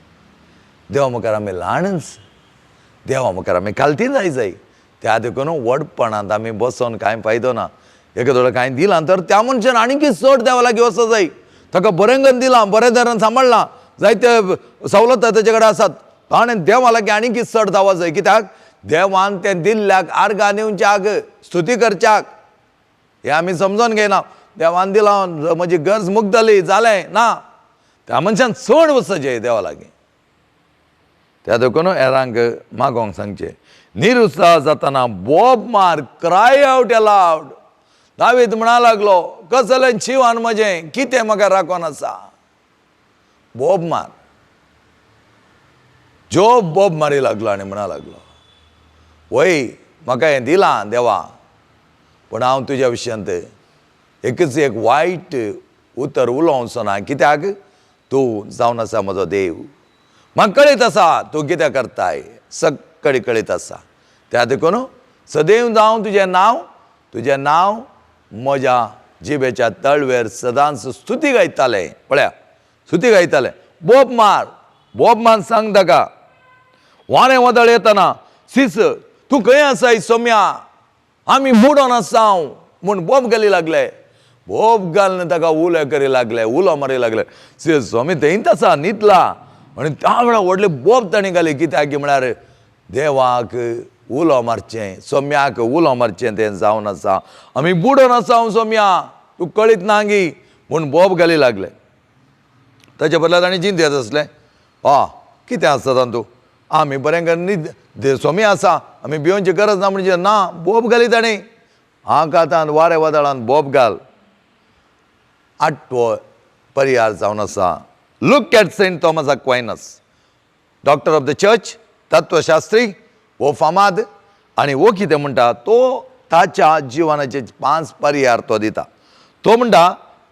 A: देवा मुखार आमी ल्हानच, देवा मुखार आमी खालती जाय जाय. त्या देखून व्हडपणांत आमी बसोन कांय फायदो ना. एकादो कांय दिलां तर त्या मनशान आनीकय चड देवा लागीं वचो जाय, ताका बरें करून दिलां, बरें तरेन सांबाळ्ळां, जायते सवलत ताचे कडेन आसात, ताणें देवा लागीं आनीकय चड धांवा जाय. कित्याक देवान तें दिल्ल्याक आर्गां दिवच्याक, स्तुती करच्याक, हें आमी समजोन घेयना. देवान दिलां म्हजी गरज मुगतली जालें ना, त्या मनशान चड वचचें देवा लागीं. त्या देखून हेरांक मागोवंक सांगचें. निरुत्साह जातना बोब मार, क्राय आवट अलावड. दावीद म्हणा लागलो, कसलें जिवान म्हजें कितें म्हाका राखून आसा. बोब मार, जोब बोब मारी लागलो आनी म्हणा लागलो, वय म्हाका हें दिलां देवा, पूण हांव तुज्या विशयांत एकच एक वायट उतर उलोवचो ना, कित्याक तूं जावन आसा म्हजो देव, म्हाका कळीत आसा तूं कितें करताय, सगळी कळीत आसा. त्या देखून सदैव जावं तुजें नांव, तुजें नांव म्हज्या जिबेच्या तळवेर सदांच स्तुती गायतालें. पळया स्तुती गायतालें. बोब मार, बोब मार सांग ताका, वारें वादळ येतना सीस तूं खंय आसाय सोम्या, आमी बुडोन आसा म्हूण बोब घाली लागले. बोब घालून ताका उलो करी लागले, उलो मारी लागले. स्वामी थंयच आसा न्हिदला. आनी त्या वेळार व्हडले बोब ताणें घाली. कित्याक म्हळ्यार देवाक उलो मारचें, सोम्याक उलो मारचें तें जावन आसा. आमी बुडोन आसा हांव सोम्या, तूं कळीत ना गी म्हूण बोब घाली लागले. ताच्या बदला ताणें चिंतयत आसलें, आ कितें आसता तातूंत, आमी बरें कर न्हीद सोमी आसा, आमी भिवनची गरज ना म्हणजे ना. बोब घाली ताणें. आकांतान वाऱ्या वादळान बोब घाल. आठवो परिहार जावन आसा, look at Saint Thomas Aquinas, doctor of the church, तत्वशास्त्री, हो फामाद. आनी हो कितें म्हणटा, तो ताच्या जिवनाचे 5 परिहार तो दिता. तो म्हणटा,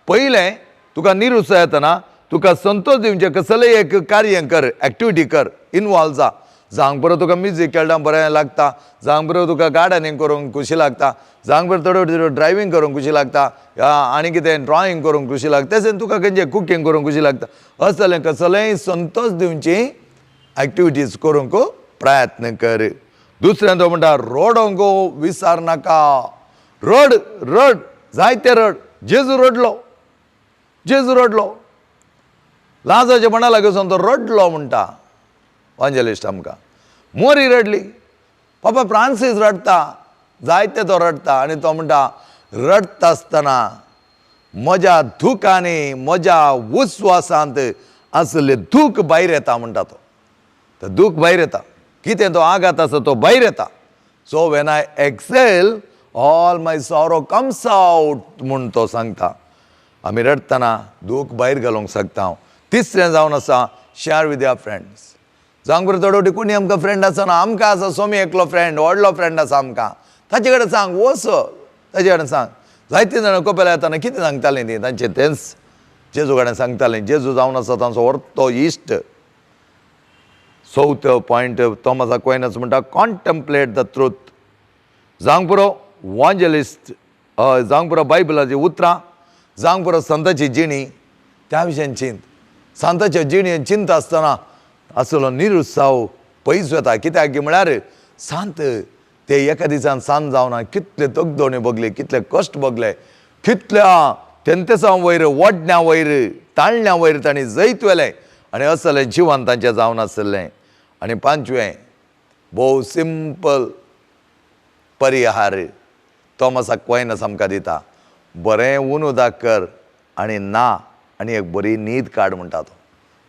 A: पयलें तुका निरुत्साह येतना तुका संतोष दिवचें कसलें एक कार्य कर, एक्टिविटी कर, इनवॉल्व जा. जावंक बरो तुका म्युजीक खेळटा बरें लागता, जावंक बरो तुका गार्डनिंग करूंक खुशी लागता, जावंक बरो थोडे थोडे ड्रायव्हींग करूंक खुशी लागता, आनी कितें ड्रॉइंग करूंक खुशी लागता, तशें तुका खंयचें कुकींग करूंक खुशी लागता. असलें कसलेंय संतोष दिवची एक्टिविटीज करूंक प्रयत्न कर. दुसरें तो म्हणटा, रडोंक विसार नाका. रड रड, जायते रड. जेजू रडलो, जेजू रडलो. लाजाच्या मना लागून तो रडलो म्हणटा वांजेलिस्ट आमकां. मोरी रडली, पापा फ्रांसीस रडटा, जायते तो रडटा. आनी तो म्हणटा, रडटा आसतना म्हज्या दुखांनी म्हज्या उस्वासांत आसले दूख भायर येता म्हणटा तो. तो दूख भायर येता, कितें तो आघात आसा तो भायर येता. So when I exhale all my sorrow comes out म्हूण तो सांगता. आमी रडटना दूख भायर घालूंक शकता हांव. तिसरें जावन आसा, शेअर विथ your friends. जावंक बरें थोडे फावटी कोणी आमकां फ्रेंड आसना, आमकां आसा सोमी एकलो फ्रेंड, व्हडलो फ्रेंड आसा आमकां, ताचे कडेन सांग, वच ताचे कडेन सांग. जायते जाणां कोपेला येतना कितें सांगतालीं तीं, तांचें तेंच जेजू कडेन सांगतालीं. जेजू जावन आसा तांचो व्हडलो इश्ट. चवथो पॉयंट थॉमस अक्वायनस म्हणटा, कॉन्टम्पलेट the truth. जावंक पुरो वांजेलिस्ट, जावंक पुरो बायबलाचीं उतरां, जावंक पुरो संताची जिणी, त्या विशयान चिंत. संताच्या जिणेन चिंता आसतना आसलो निरुत्साह पयस वता. कित्याक म्हळ्यार सांत ते एका दिसान सांत जावना, कितले तगदोणी भोगले, कितले कश्ट भोगले, कितल्या तेंतेसां वयर, वडण्या वयर, ताळण्या वयर तांणी जैत व्हेलें आनी असलें जिवन तांचें जावन आसलें. आनी पांचवें भोव सिंपल परिहार थॉमस अक्वायनस आमकां दिता, बरें ऊन उदक कर आनी ना आनी एक बरी न्हीद काड म्हणटा तो.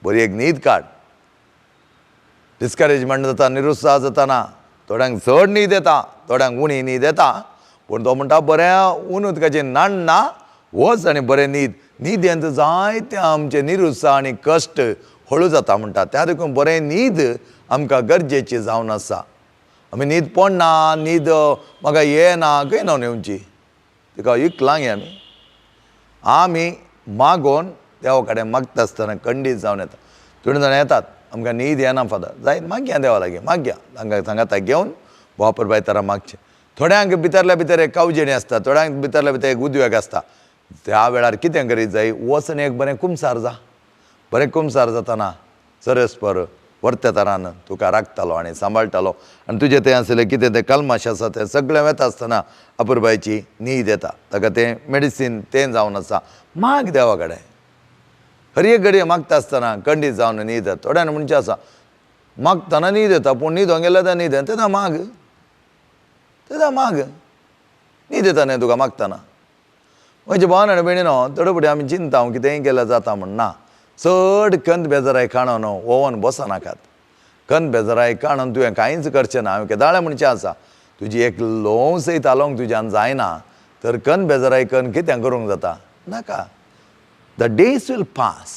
A: बरी एक न्हीद काड. डिस्करेजमेंट जाता, निरुत्साह जाताना थोड्यांक चड न्हीद येता, थोड्यांक उणी न्हीद येता, पूण तो म्हणटा बरें ऊन उदकाचें न्हाण ना वच आनी बरें न्हीद. न्हिदेंत जायते आमचे निरुत्साह आनी कश्ट हळू जाता म्हणटा. त्या देखून बरें न्हीद आमकां गरजेची जावन आसा. आमी न्हीद पडना, न्हीद म्हाका येना, खंय न्हांवन येवची, तिका इकलां आमी. आमी मागोवन देवा कडेन मागता आसतना खंडीत जावन येता. थोडीं जाणां येतात, आमकां न्हीद येना फादर, जायत मागया देवा लागीं, मागया, तांकां सांगाता घेवन वापर बायतारा मागचें. थोड्यांक भितरल्या भितर एक कावजेणी आसता, थोड्यांक भितरल्या भितर एक उद्वेग आसता. त्या वेळार कितें करीत जाय, वचून एक बरें कुमसार जा. बरें कुमसार जाताना सरस्पर वर्तेतरान तुका राखतालो आनी सांबाळटालो आनी तुजें तें आसलें कितें तें कलमाश आसा तें सगळें वता आसतना अपुरबायची न्हीद येता. ताका तें मेडिसीन तें जावन आसा. माग देवा कडेन, हर एक घडये मागता आसतना खंडीत जावन न्हीद येता. थोड्यांनी म्हणचें आसा, मागतना न्हीद येता पूण न्हिदोंक गेल्यार तेन्ना न्हीद येता. तेन्ना माग, तेन्ना माग, न्हीद येता न्ही तुका मागतना. म्हजे भावान आनी भयणीनो, थोडे फावटी आमी चिंता हांव कितेंय केल्यार जाता म्हण ना. चड कंद बेजाराय काणून ओवन बसनाकात. कंद बेजाराय काणून तुवें कांयच करचें ना. हांवें केदाळें म्हणचें आसा, तुजी एक ल्हंव सयत हालोवंक तुज्यान जायना तर कंद बेजाराय कन्न कितें करूंक जाता नाका. The days will pass.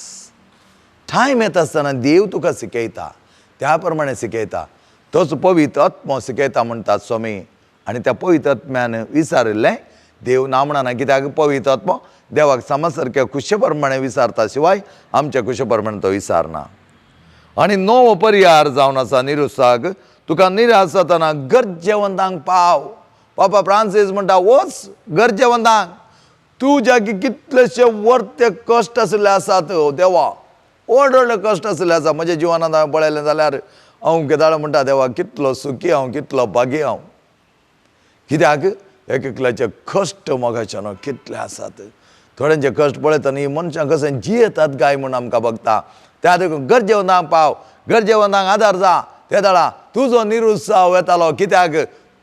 A: Time येता आसतना देव तुका शिकयता, त्या प्रमाणे शिकयता. तोच पवित्र आत्मो शिकयता म्हणटा स्वामी. आनी त्या पवित्र आत्म्यान विचारिल्लें देव ना म्हणना, कित्याक पवित्र आत्मो देवाक समा सारक्या खुशे प्रमाणे विचारता शिवाय आमच्या खुशे प्रमाणे तो विचारना. आनी नवो परिहार जावन आसा निरुत्साक, तुका निराश जातना गरजेवंतांक पाव. पापा फ्रांसीस म्हणटा, वच गरजेवंतांक, तुज्या कितलेशे वर्ते कश्ट आशिल्ले आसात देवा, व्हड व्हडले कश्ट आशिल्ले आसा. म्हज्या जिवनांत हांवें पळयलें जाल्यार हांव केदाळ म्हणटा, देवा कितलो सुखी हांव, कितलो भागी हांव. कित्याक एक एकल्याचे कश्ट मोगाचे न्हू कितले आसात. थोड्यांचे कश्ट पळयता न्ही, मनशां कशें जियेतात काय म्हूण आमकां बघता. त्या देखून गरजेवंतांक पाव, गरजेवंतांक आदार जा. ते दाडा तुजो निरुत्साह वेतालो, कित्याक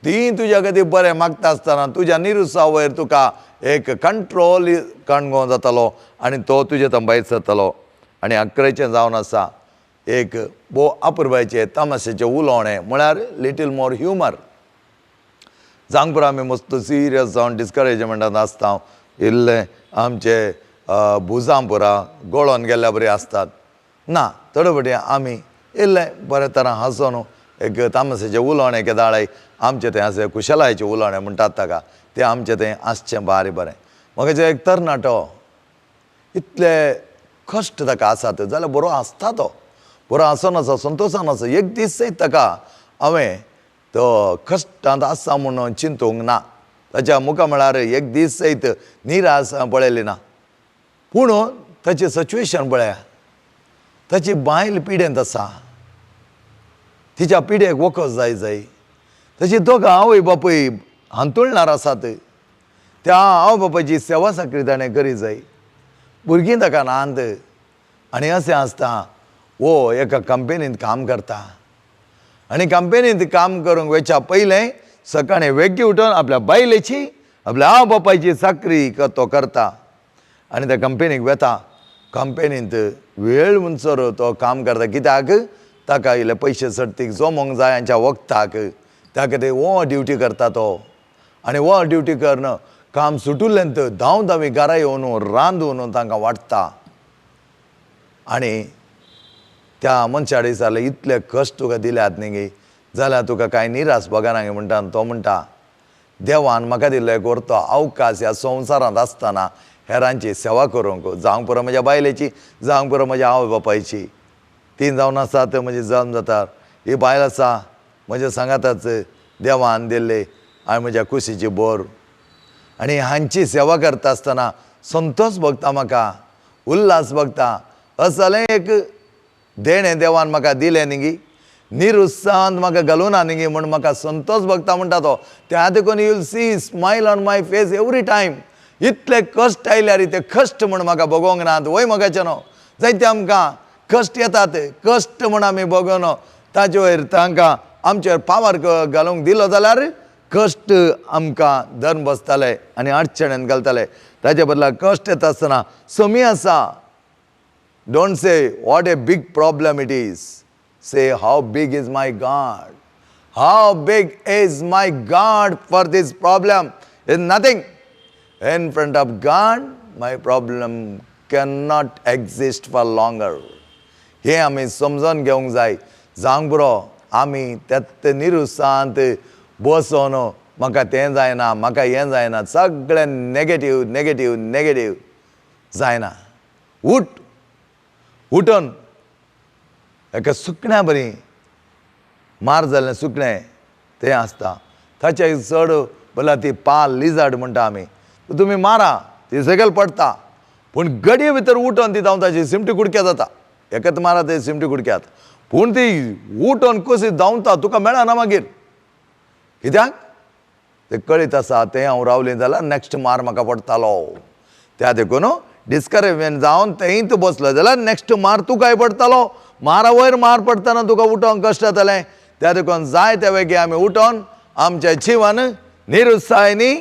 A: ती तुज्या खातीर बरें मागता आसतना तुज्या निरुत्साह वयर तुका एक कंट्रोल कणगो जातालो आनी तो तुजे थंय भायर सरतालो. आनी अकरेचें जावन आसा एक भोव अपुरबायचें तमाशेचें उलोवणें, म्हळ्यार लिटील मोर ह्युमर. जावंक आमी मस्त सिरियस जावन डिस्करेजमेंटान आसता, इल्लें आमचे भुजां पुरा गळोन गेल्ल्या बरी आसतात ना. थोडे फावटी आमी इल्लें बरे तरान हांसोन एक तामसेचें उलोवणें केदाळाय आमचें तें आसा, कुशलायेचें उलोवणें म्हणटात ताका, तें आमचें तें आसचें बारी बरें. म्हाका एक तरणाटो इतले कश्ट ताका आसात जाल्यार बरो आसता, तो बरो आसोन आसा, संतोशान आसा. एक दीस ताका हांवें तो कश्टांत आसा म्हणून चिंतूंक ना, ताच्या मुखा म्हळ्यार एक दीस सयत निराश पळयली ना. पूण ताचें सिच्युएशन पळया, ताची बायल पिडेंत आसा, तिच्या पिडेक वखद जाय जाय, ताची दोगां आवय बापूय हांतुळणार आसात, त्या आवय बापायची सेवा साकरी ताणें करी जाय, भुरगीं ताका नात. आनी अशें आसता वो एका कंपनींत काम करता आनी कंपनींत काम करूंक वयच्या पयलें सकाळीं वेगळी उठून आपल्या बायलेची आपल्या आवय बापायची चाकरी तो करता आनी त्या कंपनीक वेता. कंपनींत वेळ म्हणसर तो काम करता, कित्याक ताका इल्ले पयशे सर्तीक जमोंक जाय हांच्या वखदाक, त्या खातीर वो ड्युटी करता तो. आनी वो ड्युटी करून काम सुटुल्लें धांव धांवी घरा येवन रांदून तांकां वाडटा. आनी त्या मनशा दिसाले इतले कश्ट तुका दिल्यात न्ही गे, जाल्यार तुका कांय निराश भोगना गे म्हणटा. तो म्हणटा देवान म्हाका दिल्लो एक व्हरतो अवकाश ह्या संवसारांत आसतना हेरांची सेवा करूंक, जावंक पुरो म्हज्या बायलेची, जावंक पुरो म्हज्या आवय बापायची, तीन जावन आसा ते म्हजी जल्म जाता, ही बायल आसा म्हज्या सांगाताच देवान दिल्ले आनी म्हज्या कुशीची बोर, आनी हांची सेवा करता आसतना संतोश भोगता, म्हाका उल्हास भोगता. असलें एक देणें देवान म्हाका दिलें न्ही गी, निरुत्साहान म्हाका घालूना न्ही गी म्हूण म्हाका संतोश भोगता म्हणटा तो. त्या देखून you will see smile on my face every time. इतले कश्ट आयल्यार ते कश्ट म्हूण म्हाका भोगोंक नात वय म्हाकाचे न्हू. जायते आमकां कश्ट येतात, कश्ट म्हूण आमी भोगोन ताचे वयर तांकां आमचेर पावर घालूंक दिलो जाल्यार कश्ट आमकां धरून बसताले आनी अडचणेन घालताले. ताचे बदला कश्ट येता आसतना समी आसा. Don't say what a big problem it is, say how big is my God, how big is my God for this problem is nothing. In front of God my problem cannot exist for longer. हें आमी समजून घेवंक जाय. जावंक पुरो आमी तेत निरुत्साहांत बसोन म्हाका तें जायना, म्हाका हें जायना, सगळें नेगेटीव नेगेटीव नेगेटीव जायना. उठ, उठून एका सुकण्या बरी मार जाल्लें सुकणें तें आसता, ताचे चड बोल्यार ती पाल लिजार्ड म्हणटा आमी, तुमी मारा ती सकयल पडटा, पूण गडये भितर उठोन ती धांवता, सिमटी कुडक्या जाता, एकच मारा ते सिमटी कुडक्यात, पूण ती उठोन कशी धांवता तुका मेळना मागीर, कित्याक ते कळीत आसा तें हांव रावलें जाल्यार नेक्स्ट मार म्हाका पडटालो. त्या देखून डिस्करेजमेंट जावन तेंय तूं बसलो जाल्यार नेक्स्ट मार तुकाय पडटालो, मारा वयर मार पडटना तुका उठोवंक कश्ट जातलें. त्या देखून जाय त्या वेगळी आमी उठोन आमच्या जिवन निरुत्साहांनी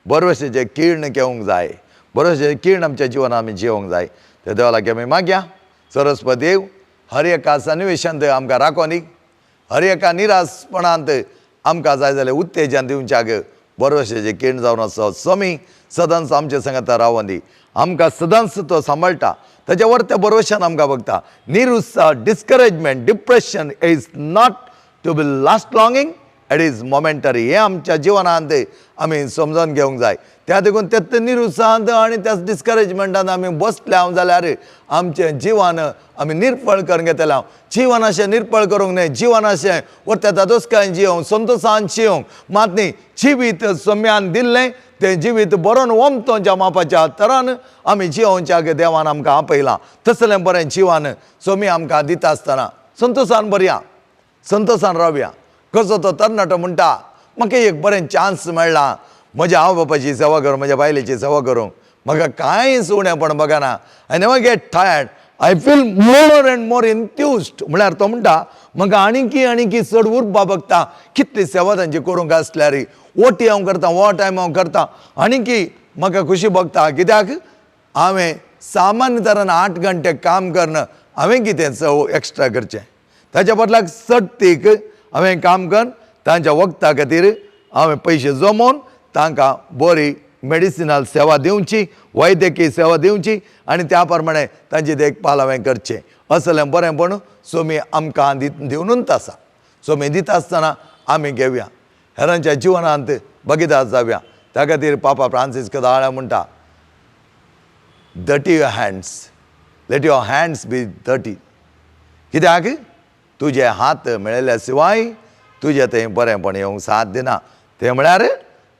A: बरवशेचें किर्ण घेवंक जाय, बरवशेचें किर्ण आमच्या जिवनान आमी जिवंक जाय. त्या देवा लागीं आमी मागया, सरस्पत देव हर एका सन्निवेशांत आमकां राखोनी, हर एका निराशपणांत आमकां जाय जाल्यार उत्तेजन दिवच्याक बरवशेचें किर्ण जावन आसा. स्वामी सदांच आमच्या सांगाता रावोन दी, आमकां सदांच तो सांबाळटा, ताच्या वर त्या बरवशान आमकां बघता. निरुत्साह, discouragement, depression is not to be last longing, it is momentary. हें आमच्या जिवनांत आमी समजून घेवंक जाय. त्या देखून तेच निरुत्साहांत आनी त्याच डिस्करेजमेंटान आमी बसले हांव जाल्यार आमचें जिवन आमी निर्फळ करून घेतले. हांव जिवन अशें निर्फळ करूंक न्हय, जिवन अशें वरत्या दादोसकायेन जियोंक, संतोशान जियोंक, मात न्ही जिवीत सम्यान दिल्लें तें जिवीत बरोवन ओमतोंच्या मापाच्या तरान आमी जियोवच्याक देवान आमकां आपयलां. तसलें बरें जिवन सोमी आमकां दिता आसतना संतोशान बरया, संतोशान रावया. कसो तो तरणाटो म्हणटा म्हाका एक बरें चान्स मेळ्ळा म्हज्या आवय बापायची सेवा करूंक, म्हज्या बायलेची सेवा करूंक, म्हाका कांयच उणेपण बगना. I never get tired, I feel more and more enthused. म्हळ्यार तो म्हणटा म्हाका आणीकी आणीकी चड उर्बा बघता. कितली सेवा तांची करूंक आसल्यार ओटी हांव करता, ओवर टायम हांव करता, आणीकी म्हाका खुशी भोगता. कित्याक हांवें सामान्य तरान 8 घंटे काम करून हांवें कितें चव एक्स्ट्रा करचें, ताच्या बदलाक सट्टीक हांवें काम करून तांच्या वखदा खातीर हांवें पयशे जमोवन तांकां बरी मेडिसिनल सेवा दिवची, वैद्यकीय सेवा दिवची आनी त्या प्रमाणे तांची देखभाल हांवें करचें. असलें बरेंपण सोमी आमकां दिवनूच आसा. सोमी दिता आसतना आमी घेवया, हेरांच्या जिवनांत भागीदार जावया. त्या खातीर पापा फ्रांसीस कदाळ्या म्हणटा, dirty your hands, let your hands be dirty. कित्याक तुजे हात मेळिल्ल्या शिवाय तुजें थंय बरेंपण येवंक साथ दिना. तें म्हळ्यार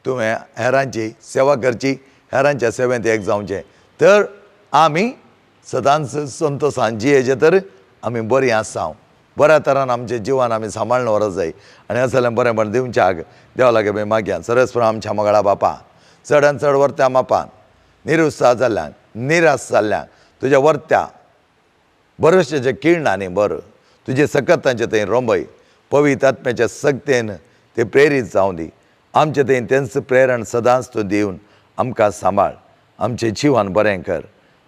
A: तुवें हेरांची सेवा करची, हेरांच्या सेवेंत एक जावचें. तर आमी सदांच संतोशान जियेचें तर आमी बरीं आसा, बऱ्या तरान आमचें जिवन आमी सांबाळून व्हरत जाय आनी असलें बरेंपण दिवच्याक देवा लागीं आमी मागया. सरस्वर आमच्या मगळा बापा, चडान चड वर्त्या मापान निरुत्साह जाल्ल्यांक, निराश जाल्ल्यांक तुज्या वर्त्या भरवशाच्या किरणांनी बरं तुजे सकतांचे थंय रोंबय, पवित्र आत्म्याच्या सक्तेन ते प्रेरीत जावं दी. आमचे थंय तेंच प्रेरण सदांच तूं दिवन आमकां सांबाळ, आमचें जिवन बरें कर.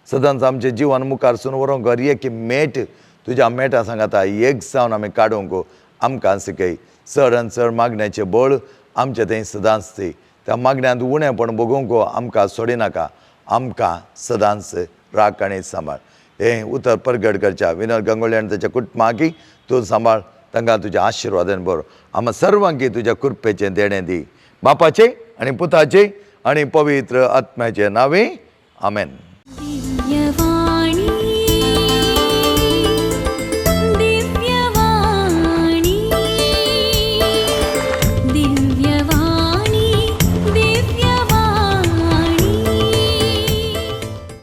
A: सदांच आमचें जिवन मुखार सून व्हरूंक कर एक मेट तुज्या मेटा सांगाता एक जावन आमी काडूंक आमकां शिकय. चड आनी चड मागण्याचें बळ आमचें थंय सदांच दी. त्या मागण्यांत उणेपण भोगूंक आमकां सोडिनाका, आमकां सदांच राख आनी सांबाळ. हें उतर परगट करच्या विनोद गंगोळी आनी ताच्या कुटुंबाकी तूं सांबाळ, तांकां तुज्या आशिर्वादान बरो. आमकां सर्वांकी तुज्या कृपेचें देणें दी. बापाचें आनी पुताचें आनी पवित्र आत्म्याचें नांवे, आमेन.